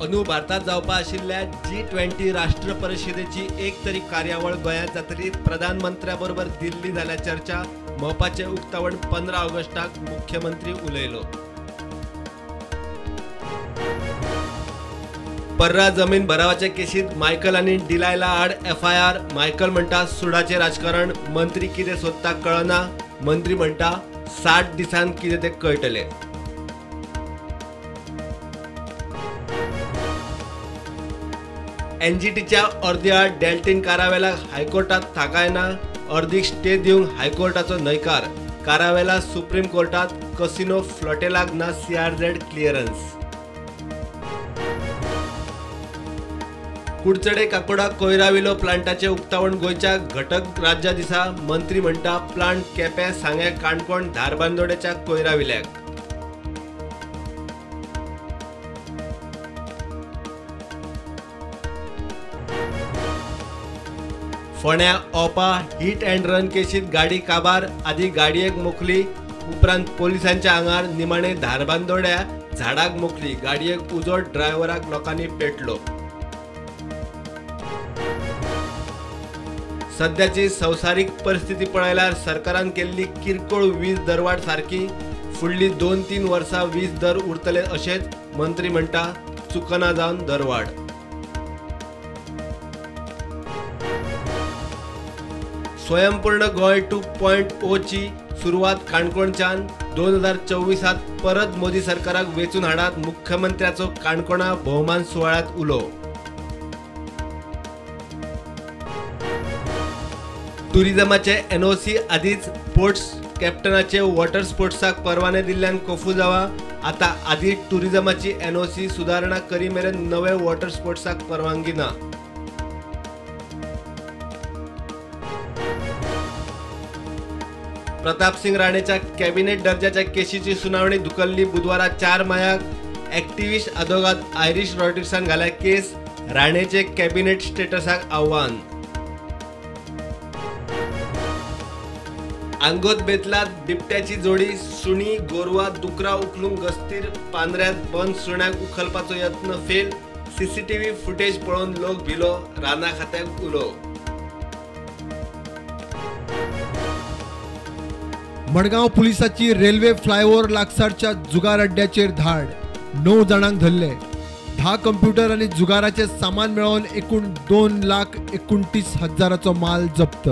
अंदू भारतात जावपा आशिल्ल्या G20 राष्ट्र परिशदेची एक तरी कार्यावळ गोंयांत जातली. प्रधानमंत्र्या बरोबर दिल्ली जाल्या चर्चा. मोपाचें उक्तावण 15 ऑगस्टाक मुख्यमंत्री उलयलो. पर्रा जमीन भरावाच्या केशीत मायकल आनी डिलायला आड FIR. Michael म्हणटा सुडाचें राजकारण, मंत्री कितें सोदता कळना. मंत्री म्हणटा 60 दिसांत कितें तें कळटलें. एनजीटीच्या अर्दी आड डेल्टीन कारावेलाक हायकोर्टात थाकाय ना. अर्दीक स्टे दिवंक हायकोर्टाचो न्हयकार. कारावेला सुप्रीम कोर्टात कसिनो फ्लॉटेलाक ना CRZ clearance. Kudchade Kakoda कोयराविलो प्लांटाचें उक्तावण गोंयच्या घटक राज्या दिसा. मंत्री म्हणटा प्लांट केपें, सांगें, काणकोण, धारबांदोडेच्या कोयराविल्याक. फोंड्या ओपा हिट अँड रन केशीत गाडी काबार. आदी गाडयेक मोखली, उपरांत पोलिसांच्या आंगार, निमाणे धारबांदोड्या झाडाक मोखली. गाडयेक उजो, ड्रायव्हराक लोकांनी पेटलो. सद्याची संवसारीक परिस्थिती पळयल्यार सरकारान केल्ली किरकोळ वीज दरवाड सारकी. फुडली 2-3 वर्सां वीज दर उरतले अशेंच मंत्री म्हणटा चुकना जावन दरवाड. स्वयंपूर्ण गोंय 2.0 ची सुरवात काणकोणच्यान. 2024 परत मोदी सरकाराक वेंचून हाडात. मुख्यमंत्र्याचो काणकोणा भोवमान सुवाळ्यांत उलो. टुरिझमाचे NOC आदींच पोर्ट्स कॅप्टनाचे वॉटर स्पोर्ट्साक परवाने दिल्ल्यान कोफू जावा. आतां आदी टुरिझमाची NOC सुदारणा करी मेरेन नवे वॉटर स्पोर्ट्साक परवानगी ना. प्रतापसिंग राणेच्या कॅबिनेट दर्जाच्या केशीची सुनावणी धुकल्ली बुधवारा 4 मायाक. ॲक्टिव्हिस्ट आदोगाद आयरिश रॉड्रिक्सान घाल्या केस. राणेचे कॅबिनेट स्टेटसाक आव्हान. आंगोत बेतलात बिबट्याची जोडी. सुणी, गोरवां, दुकरां उखलूंक गस्तीर. पांदऱ्यांत बंद सुण्याक उखलपाचो यत्न फेल. CCTV footage पळोवन लोक भिलो. रानां खात्याक उलो. मडगांव पुलिसाची रेल्वे फ्लायओव्हर लागसारच्या जुगार अड्ड्याचेर धाड. 9 जाणांक धरले. 10 कंप्युटर आनी जुगाराचें सामान मेळोवन एकूण 2,29,000 माल जप्त.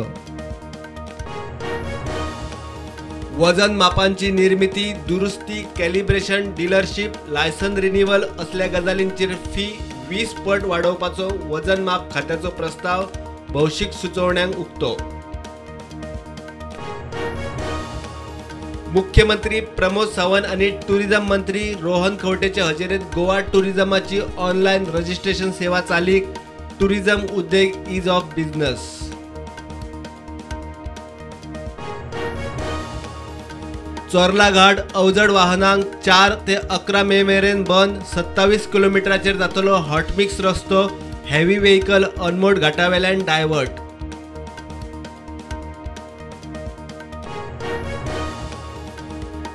वजन मापांची निर्मिती, दुरुस्ती, कॅलिब्रेशन, डिलरशीप, लायसन रिन्युअल असल्या गजालींचेर फी 20 पट वाडोवपाचो वजन माप खात्याचो प्रस्ताव भौशीक सुचोवण्यांक उक्तो. मुख्यमंत्री प्रमोद सावंत आनी टुरिझम मंत्री रोहन खंवटेचे हजेरेत गोवा टुरिझमाची ऑनलायन रजिस्ट्रेशन सेवा चालीक. टुरिझम उद्देग is of business. Chorla Ghat अवजड वाहनांक 4 ते 11 मे मेरेन बंद. 27 किलोमिटराचेर जातलो हॉटमिक्स रस्तो. हेवी व्हेकल अनमोड घाटावेल्यान डायवर्ट.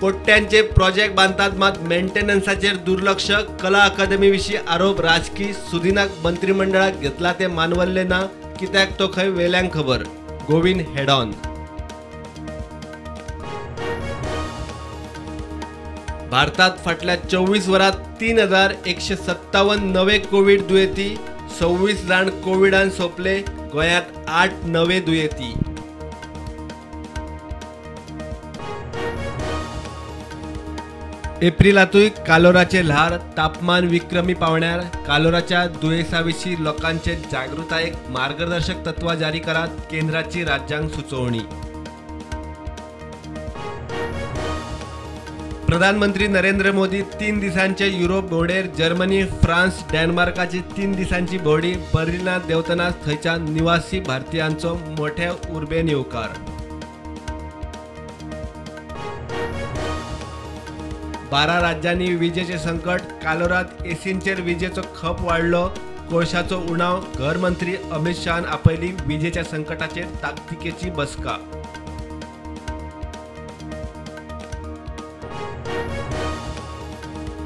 कोट्यांचे प्रोजेक्ट बांदतात मात मेंटेनन्साचेर दुर्लक्ष. कला अकादमी विशीं आरोप राजकी. सुदिनाक मंत्रिमंडळाक घेतला ते मानवल्ले ना, कित्याक तो खंय वेल्यांक खबर. गोविंद हेडॉन. भारतात फाटल्या 24 वरांत 3,157 नवे कोवीड दुयेंती. 26 जाण कोविडान सोंपले. गोंयांत 8 नवे दुयेंती. एप्रिलांतूय कालोराचें ल्हार. तापमान विक्रमी पावण्यार. कालोराच्या दुयेंसा विशीं लोकांचे जागृतायेक मार्गदर्शक तत्वां जारी करात. केंद्राची राज्यांक सुचोवणी. प्रधानमंत्री नरेंद्र मोदी 3 दिसांचे युरोप भोंवडेर. जर्मनी, फ्रांस, डेन्मार्काची 3 दिसांची भोंवडी. बर्लिनांत देंवतना थंयच्या निवासी भारतीयांचो मोठ्या उर्बेन येवकार. 12 राज्यांनी विजेचें संकट. कालोरांत एसींचेर विजेचो खप वाडलो. कोळशाचो उणाव. घरमंत्री अमित शहान आपयली विजेच्या संकटाचेर ताकतिकेची बसका.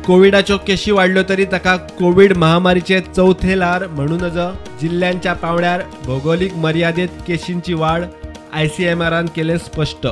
कोविडाच्यो केशी वाडल्यो तरी ताका कोविड महामारीचे चवथे ल्हार म्हणू नजो. जिल्ल्यांच्या पांवड्यार भौगोलिक मर्यादेत केशींची वाड, आयसीएमआरान केलें स्पश्ट.